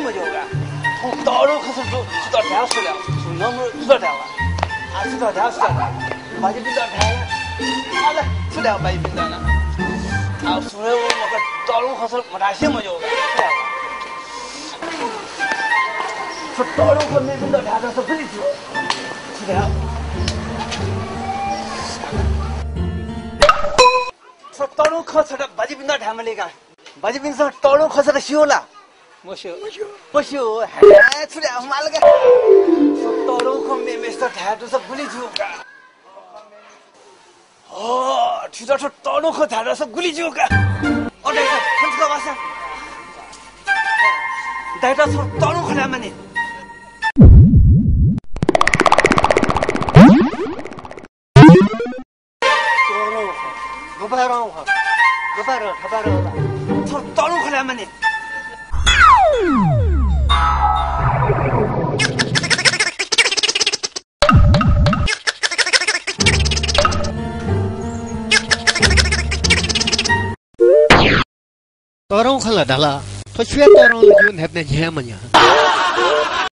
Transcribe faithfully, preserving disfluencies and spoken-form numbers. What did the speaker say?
मज्यू का। थौं तःधंगु खँ छता धाये छु धाये? छु नं मरु, छु धाये वा? आ, छु धाये, छु धाये? बाज्यापिन्त धाये ला? आ ला, छु धाये बाज्यापिन्त नं? आ, छु धाये व मखु, तःधंगु खँ छता मधासे मज्यू का। छु धाये वा? थ्व तःधंगु खँ मेपिन्त धाये धाःसा गुलि ज्यू। छु धाये? थ्व तःधंगु खँ छता बाज्यापिन्त धाये माली का। बाज्यापिन्सं तःधंगु खँ छता स्यू ला? मस्यू। मस्यू। हे, छु धाये माल का। थ्व तःधंगु खँ मेमेस्त धाये दुसा गुलि ज्यू का। हो, छितः थ्व तःधंगु खँ धाये धाःसा गुलि ज्यू का। अ, दाइचा, खँ छकः वाःसा। दाइचा, थ्व तःधंगु खँ धाये मानि। तःधंगु खँ। गपाय् धंगु खँ। गपाय् धं, थपाय् धं ला। थ्व तःधंगु खँ धाये मानि। तःधंगु खँ ला धाल। थ्व सुया तःधंगु ला ज्यू, न्हाय्पनय् झी हे मन्यं।